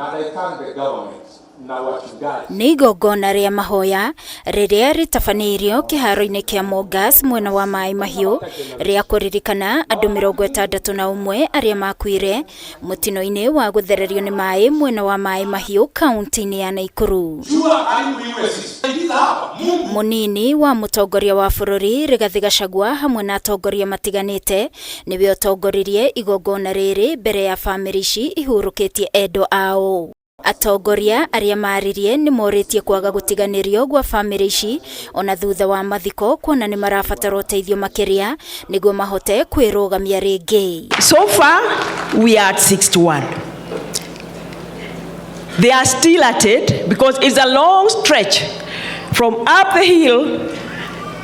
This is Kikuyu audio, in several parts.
And I thank the government na wachungaji. Nĩ igongona rĩa mahoya rĩrĩa rĩtabanĩirio kĩharo-inĩ kĩa Mongas mwena wa Maĩ Mahiũ rĩa kũririkana andũ 61 arĩa makuire mũtino-inĩ wa gũthererio nĩ maĩ mwena wa Maĩ Mahiũ kaunti-inĩ ya Naikuru. Jua karibu iwe sisi. Ingiza hapa Mungu. Mũnini wa mũtongoria wa bũrũri Rigathĩ Gachagua hamwe na atongoria matiganĩte nĩwe ũtongoririe igongona rĩrĩ mbere ya bamĩrĩ ici ihurũkĩtie endwa ao. Atongoria arĩa maririe nĩ morĩtie kwaga gũtiganĩrio gwa bamĩrĩ ici ona thutha wa mathiko kuona nĩ marabatara ũteithio makĩria nĩguo mahote kwĩrũgamia rĩngĩ. So far, we are at 61. They are still at it because it's a long stretch from up the hill.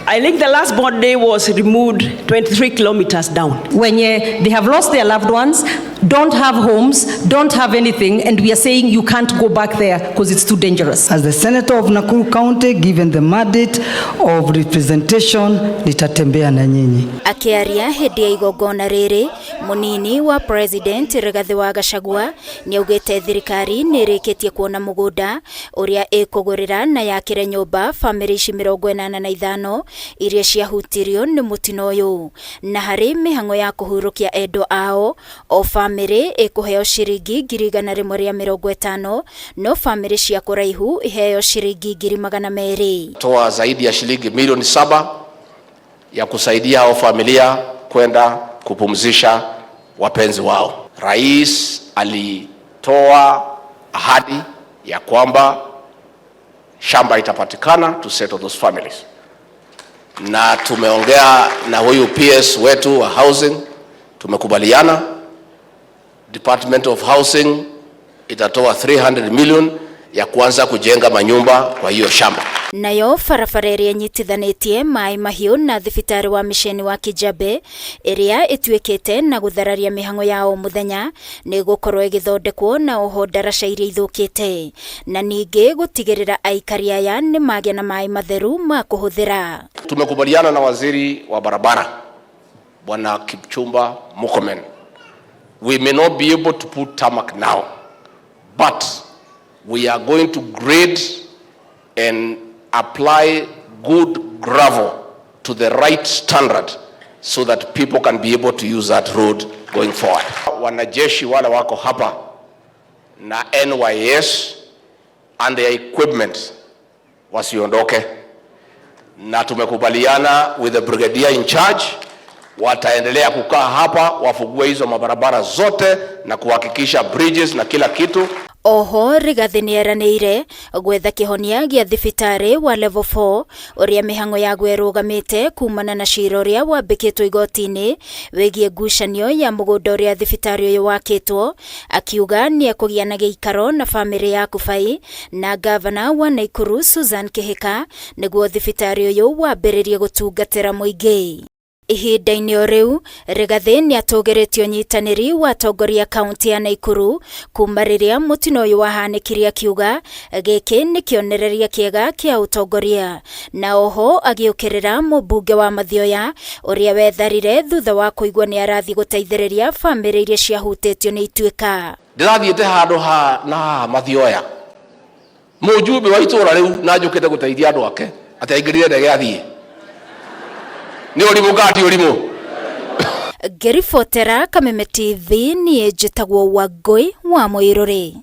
I think the last body was removed 23 kilometers down. Wenye they have lost their loved ones, don't have homes, don't have anything, and we are saying you can't go back there because it's too dangerous. As the senator of Nakuru County, given the mandate of representation, nitatembea na nyinyi. Akĩaria hĩndĩ ya igongona rĩrĩ, mũnini wa president Rigathĩ wa Gachagua nĩaugĩte thirikari nĩ ĩrĩkĩtie kuona mũgũnda ũrĩa ĩkũgũrĩra na yakĩre nyũmba bamĩrĩ ici 85 iria ciahutirio nĩ mũtino ũyũ, na harĩ mĩhang'o ya kũhurũkia endwa ao, o bamĩrĩ ĩkũheo ciringi 150,000, no bamĩrĩ cia kũraihu iheo ciringi 200,000. Toa zaidi ya shilingi milioni 7 ya kusaidia hao familia kwenda kupumzisha wapenzi wao. Rais alitoa ahadi ya kwamba shamba itapatikana to settle those families, na tumeongea na huyu PS wetu wa housing, tumekubaliana Department of Housing itatoa 300 million ya kuanza kujenga manyumba kwa hiyo shamba. Nayo barabara ĩrĩa ĩnyitithanĩtie Maĩ Mahiũ na thibitarĩ wa mĩceni wa Kijabe ĩrĩa ĩtuĩkĩte na gũthararia mĩhang'o ya o mũthenya nĩ ĩgũkorwo ĩgĩthondekwo na oho ndaraca iria ithũkĩte na ningĩ gũtigĩrĩra aikari aya nĩ magĩa na maĩ matheru ma kũhũthĩra. Tumekubaliana na waziri wa barabara, Bwana Kipchumba Murkomen. We may not be able to put tarmac now, but we are going to grade and apply good gravel to the right standard so that people can be able to use that road going forward. Wanajeshi wale wako hapa na NYS and their equipment wasiondoke, na tumekubaliana with the brigadier in charge wataendelea kukaa hapa wafungue hizo mabarabara zote na kuhakikisha bridges na kila kitu. Oho Rigathĩ nĩeranĩire gwetha kĩhonia gĩa thibitarĩ wa level 4 ũrĩa mĩhang'o yaguo ĩrũgamĩte kumana na cira ũrĩa wambĩkĩtwo igoti-inĩ wĩgiĩ ngucanio ya mũgũnda ũrĩa thibitarĩ ũyũ wakĩtwo, akiuga nĩekũgĩa na gĩikaro na bamĩrĩ ya Kubai na gavana wa Naikuru Susan Kihika nĩguo thibitarĩ ũyũ wambĩrĩrie gũtungatĩra mũingĩ. Ihinda-inĩ o rĩu, Rigathĩ nĩatũgĩrĩtie ũnyitanĩri wa atongoria kaunti ya Naikuru kuma rĩrĩa mũtino ũyũ wahanĩkire, akiuga gĩkĩ nĩ kĩonereria kĩega kĩa ũtongoria, na oho agĩũkĩrĩra mũmbunge wa Mathioya ũrĩa wetharire thutha wa kũigua nĩ arathiĩ gũteithĩrĩria bamĩrĩ iria ciahutĩtio nĩ ituĩka. Ndĩrathiĩte handũ ha na haha Mathioya, mũjumbe wa itũra rĩu na njũkĩte gũteithia andũ ake atĩ aingĩrire ndege athiĩ. Nĩ ũrimũ kana ti ũrimũ? Ngĩribotera Kameme TV, niĩ njĩtagwo Wangũi wa Mũirũrĩ.